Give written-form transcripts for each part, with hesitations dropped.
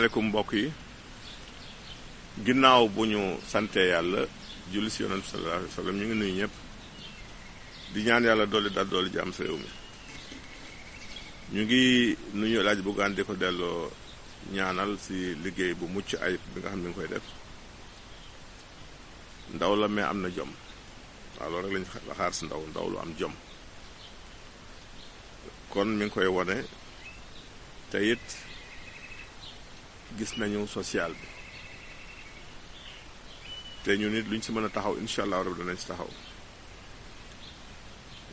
aleykum mbokk yi ginnaaw bu ñu sante yàlla julli si yonent sallallahu alayhi wa sallam ñu ngi nuyu ñëpp di ñaan yàlla dolli dal dolli jàmm sa réew mi ñu ngi nuyu laaj buggaan di ko delloo ñaanal si liggéey bu mucc ayib bi nga xam ne ngi koy def ndaw la mais am na jom waaw loolu rek lañu xaar si ndaw lu am jom kon mi ngi koy wone te it gis nañu social bi te ñu nit luñ si mën a taxaw incha allah rabbi danañ si taxaw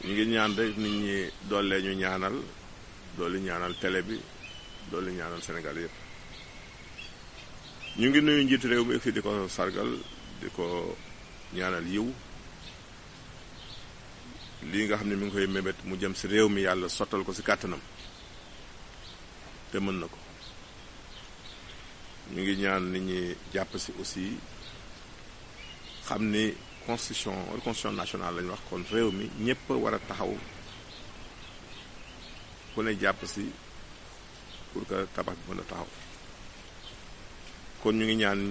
ñu ngi ñaan rek nit ñi doole ñu ñaanal doole ñaanal télé bi doole ñaanal Sénégal yëpp ñu ngi nuyu njiitu réew mi fii di ko sargal di ko ñaanal yiw lii nga xam ne mi ngi koy mébét mu jëm si réew mi yàlla sottal ko si kàttanam te mën na ko ñu ngi ñaan nit ñi jàpp si aussi xam ni constitution nationale lañu wax kon réew mi ñëpp war a taxaw ku ne jàpp si pour que tabax bi mën a taxaw kon ñu ngi ñaan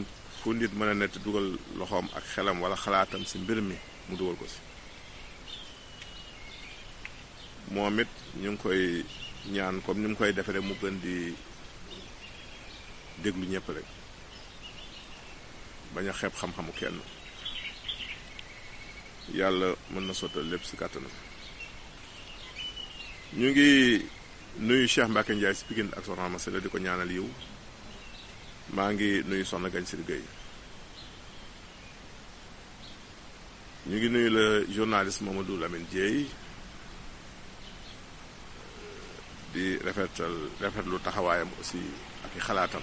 fu nit mën a nekk dugal loxoom ak xelam wala xalaatam si mbir mi mu dugal ko si moom it ñu ngi koy ñaan comme ni mu koy defee rek mu gën di déglu ñëpp rek bañ a xeeb xam-xamu kenn yàlla mën na sottal lépp si kàttanam ñu ngi nuyu Cheikh Mbacke Ndiaye si Pikine ak Soxna Masela di ko ñaanal yiw maa ngi nuyu Soxna Gagne Sir Gueye ñu ngi nuyu le journaliste Mamadou Lamine Dieye di rafetlu taxawaayam aussi ak i xalaatam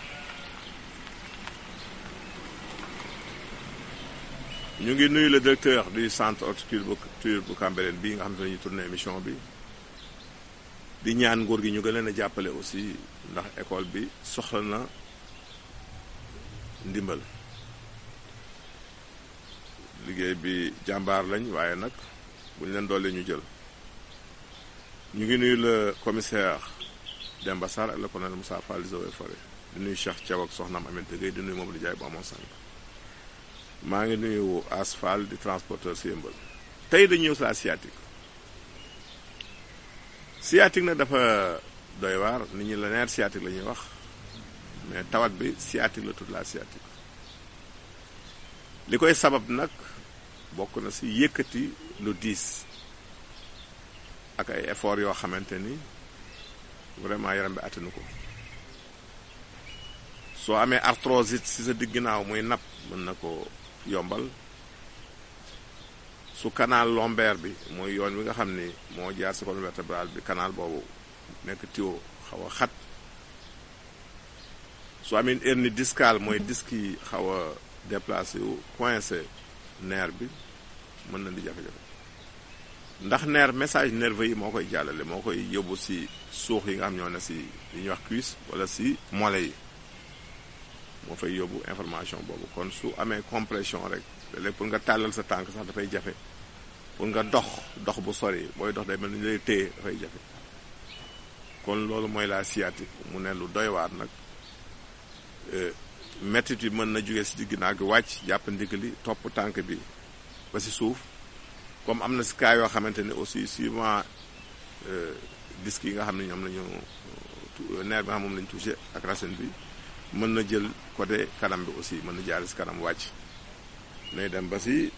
ñu ngi nuyu le directeur du centre horticulture bu Cambérène bii nga xam ne ñu tourné émission bi di ñaan nguur gi ñu gën leen a jàppale aussi ndax école bi soxla na ndimbal liggéey bi jàmbaar lañ waaye nag bu ñu leen doole ñu jël ñu ngi nuyu le commissaire Demba Sarr ak le colonel Moussa Fall di Eaux et Forêts di nuyu Cheikh Thiaw ak soxnaam Aminata Gueye di nuyu Mamadou Ndiaye bu amoon sànq maa ngi nuyu Asphal di transporteur si yëmbal tey dañu ñëw si la sciatique nag dafa doy waar nit ñi la nerf sciatique la ñuy wax mais tawat bi sciatique la tudd la sciatique li koy sabab nag bokk na si yëkkati lu diis ak ay effort yoo xamante ni vraiment yaram bi attanu ko soo amee arthrosite si sa digg ginnaaw muy napp mën na ko yombal su canal lombaire bi mooy yoon wi nga xam ni moo jaar si colonne vertébrale bi canal boobu nekk tuyau xaw a xat su amee hernie discale mooy disque yi xaw a déplacé wu coincé nerf bi mën na di jafe-jafe ndax nerf message nerveux yi moo koy jàllale moo koy yóbbu si suux yi nga xam ñoo ne si li ñuy wax cuisse wala si moelle yi moo fay yóbbu information boobu kon su amee compression rek léegi pour nga tàllal sa tànk sax dafay jafe pour nga dox bu sori booy dox day mel ni ñu lay téye dafay jafe kon loolu mooy la sciatique mu ne lu doy waar nag mettit yi mën na jóge si digg naa gi wàcc jàpp ndigg li topp tànk bi ba si suuf comme am na si cas yoo xamante ne aussi suivant disque yi nga xam ne ñoom la ñu nerf bi nga xam moom la ñu touché ak racine bi mën na jël côté kanam bi aussi mën na jaare si kanam wàcc nay dem ba si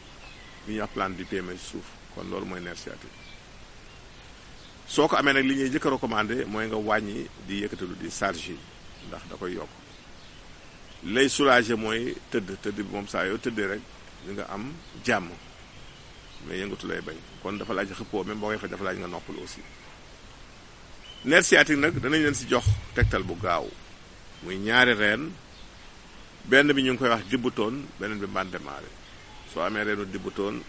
li ñuy wax plante du pied si suuf kon loolu mooy nerf sciatique soo ko amee nag li ñuy jëkk a recommandé mooy nga wàññi di yëkkatalu di charge yi ndax da koy yokk lay soulager mooy tëdd bi moom saa yoo tëddee rek li nga am jàmm mais yëngatu lay bañ kon dafa laaj xëppoo même boo koy faj dafa laaj nga noppalu aussi nerf sciatique nag danañ leen si jox tegtal bu gaaw muy ñaari reen benn bi ñu ngi koy wax dibbutoon beneen bi mbante maare soo amee reenu dibbutoon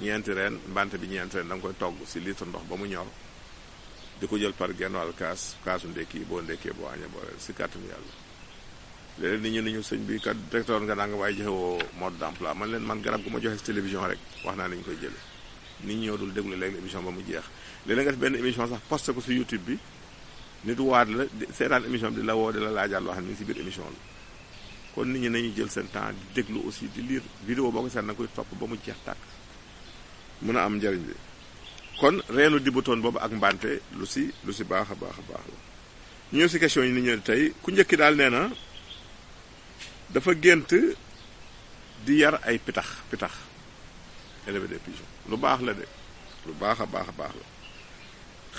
ñeenti reen mbante bi ñeenti reen da nga koy togg si litre ndox ba mu ñor di ko jël par genn wàll kaasu ndekki boo ndekkee boo añee boo reer si kàttanu yàlla léeg-léeg nit ñi ni ñu sëñ bi kat directeur nga naa nga waaye joxewoo mode d'emploi man leen man garab gu ma joxe si télévision rek wax naa nañu koy jële nit ñi ñoo dul déglu léegi émission ba mu jeex léeg-léeg nga def benn émission sax posté ko si YouTube bi nit waat la seetaan émission bi di la woo di la laajaat loo xam ne si biir émission la kon nit ñi nañu jël seen temps di déglu aussi di lire vidéo boo ko seet na koy topp ba mu jeex tàkk mën a am njariñ bi kon reenu dibutoon boobu ak mbante lu si baax a baax a baax la ñëw si question yi ni ñëw tey ku njëkki daal nee na dafa gént di yar ay pitax élever des pigeons lu baax la de lu baax a baax la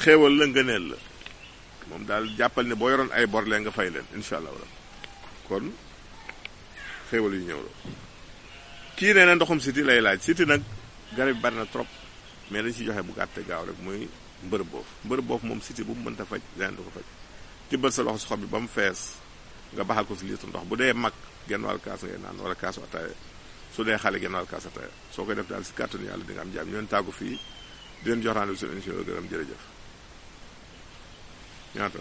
xéewal la ngëneel la moom daal jàppal ne boo yoroon ay bor leen nga fay leen incha allah kon xéewal yu ñëw la kii nee na ndoxum siti lay laaj siti nag garab yi bari na trop mais dañ ci joxe bu gàtte gaaw rek muy mbërëb boof moom siti bu mu mënta faj leneen du ko faj tibbal sa loxo si xob bi ba mu fees nga baxal ko si litre ndox bu dee mag genn wàll kaas ngay naan wala kaasu ataaya su dee xale genn wàll kaas ataaya soo koy def daal si kàttanu yàlla di nga am jàmm ñu leen tàggu fii di leen jox rendez-vous sur émission gërëm jërëjëf ñaata